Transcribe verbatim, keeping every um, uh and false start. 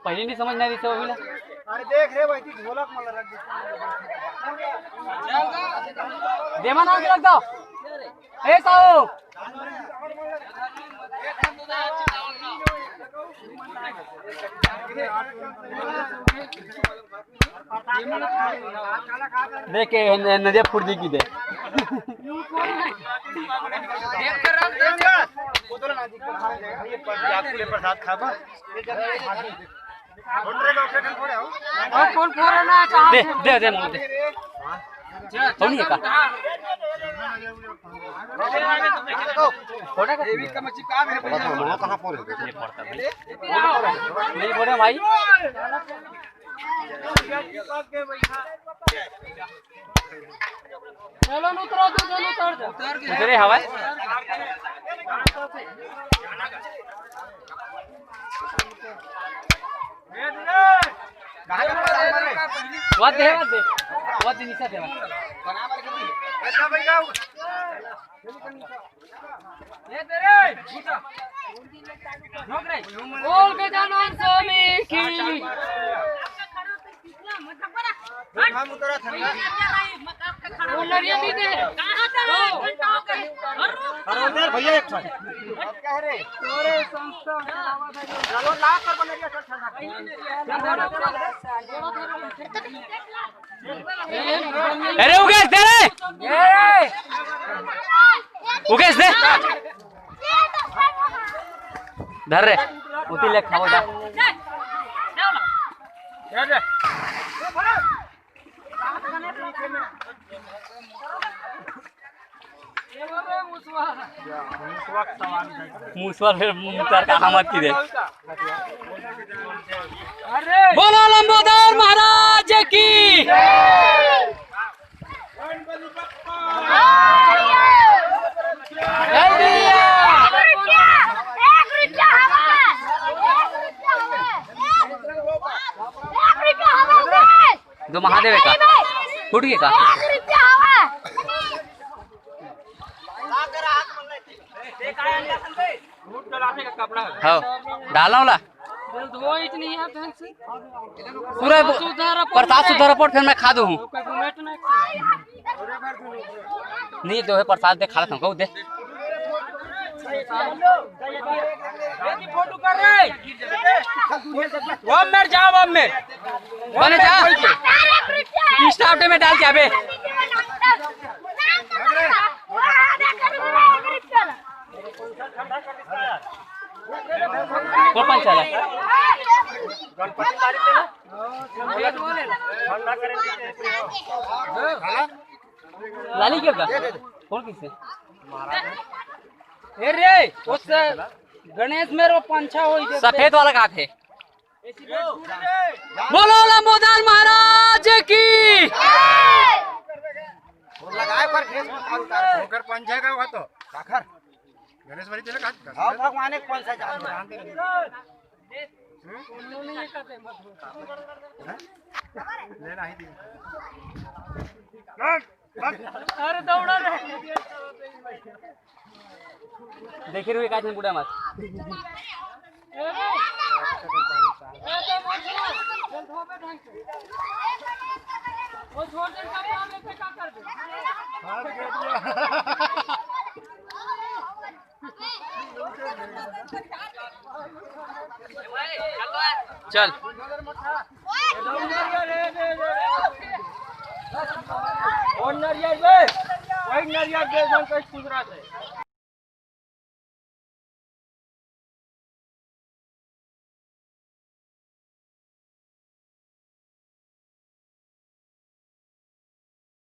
पहले नहीं समझ नहीं रही थी अभी ना। अरे देख रे भाई, तू ढोलक मन रख दे। देवा ना के रख दो। ए साहू। देख के न-, नदिया फूट दी की दे। प्रसाद खाबा। और कौन फोड़ा ना चाहत दे, है? दे, दे, मुझे दे। हो नहीं है का? फोड़ा का? देवी का मच्छी कहाँ है भैया? वो कहाँ फोड़ है? ये फोड़ता भाई। नहीं फोड़े भाई। चलो, उतरो, दो जन उतर जा। उतरे हवाई। वाद दे, वाद दे। वाद दे, निशा दे, वाद। बोल गजानन स्वामी की। वो नरिया नहीं दे। अरे भैया, एक ठन। चलो, ला कर बन गया, चल, चल, चल। अरे उगेश दे रे। उगेश दे। धर रे। उती ले खाओ जा। मुसवा फिर मुतार का हमत की दे। बोलो लंबोदर महाराज की। दो महादेव का फूट गया का? हाँ, डाला वाला। पूरा प्रसाद सुधर पड़, फिर मैं खा दूँ। नहीं, दो है प्रसाद दे, खा लेता हूँ, कहू दे। फोटो कर रहे। वो मेर जाओ, वो मेर। बने जा। स्टाफ डे में डाल के अबे। कौन पंच आला? लाली के का? कौन किसे? ए रे, उस गणेश मेरो पंछा होई दे। सफेद वाला कहाँ थे? बोलो लंबोदर महाराज की। लगाए पर फेस उतार, उतार। ओकर पंछा का हुआ तो। काखर। गणेश भाई तेरे का? हाँ, भगवान एक पंछा जान। लेना ही दी। अरे दौड़ा रे। देखी रुई काटने बुढ़ा मत। वो छोड़ दे, सब काम लेके क्या कर दे? चल। और नरियर बे, वही नरियर दे, हम कहीं सुधरा दे।